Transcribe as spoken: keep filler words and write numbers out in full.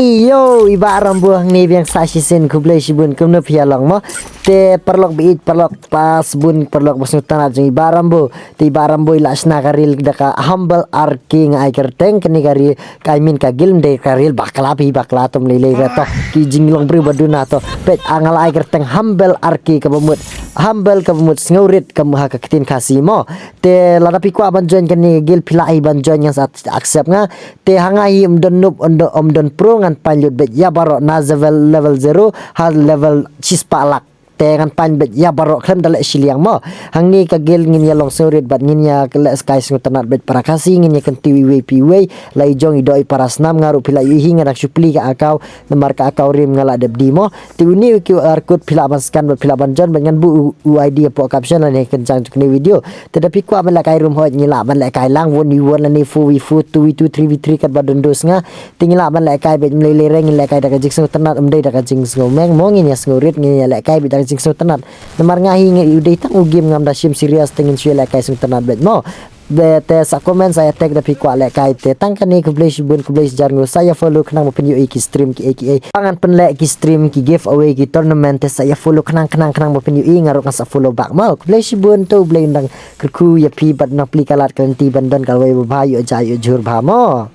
Yo, i Bah Rambo hangne biang sa shisien, khublei shibun, kumno phi ïa long mo? Te paralok baieit, paralok ba sbun, paralok ba sngewtynnat jong i Bah Rambo. Te i Bah Rambo i la shna ka reel da ka Humble R K, nga ai kyrteng kane ka reel, ka, I mean, ka guild, ym dei ka reel bakla, phi bakla to, ym lei lei re to. Ki jinglong briew ba duna to. Peit, nga la ai kyrteng Humble R K kaba mut humble, kaba mut sngewrit, ka mut ha ka ktien Khasi mo. Te lada phi kwah ban join kane ka guild, phi lah hi ban join, ngan sa accept nga. Te ha nga hi ym don noob, ym don, ym don pro, ngan paiñ lut beit ïa baroh, na level, level zero ha level shispah lak. Te ngan paiñ beit ïa baroh khlem da leh shiliang mo. Hangne ka guild ngin ïa long sngewrit bad ngin ïa leh kai sngewtynnat beit para Khasi, ngin ïa kyntiew iwei pa iwei, la i jong i doh i para snam. Nga ruh phi la ïohi nga dang shu plie ka account, namar ka account rim nga la dep die mo. Te une u QR code phi lah ban scan bad phi lah ban join bad ngan buh u, u I D hapoh caption lane kynjang jong kane video. Te da phi kwah ban lehkai room hoi, ngi lah ban lehkai lang one v one lane four v four, two v two, three v three, katba don dos nga. Te ngi lah ban lehkai beit, ym lei lei re, ngin lehkai da ka jingsngewtynnat, ym dei da ka jingsngewmeng mo, ngin ïa sngewrit, ngin ïa lehkai beit da ka jingsngewtynnat. Namar nga hi nga, u dei tang u game, ngam da shim serious, te ngin shu ïa lehkai sngewtynnat beit mo. Te sa comment, sa ïa tag da phi kwah lehkai. Te tang kane, khublei shibun, khublei shihajar nguh. Sa ïa follow khnang ba phin ïohi ki stream ki, ki, ki, ba ngan pynleh, ki stream, ki giveaway, ki tournament. Te sa ïa follow khnang khnang khnang ba phin ïohi, nga ruh ngan sa follow back mo. Khublei shibun, to U Blei un dang kyrkhu ïa phi bad un dang plie ka lad ka lynti ban don ka lawei babha, ïoh jai ïoh jhur bha mo.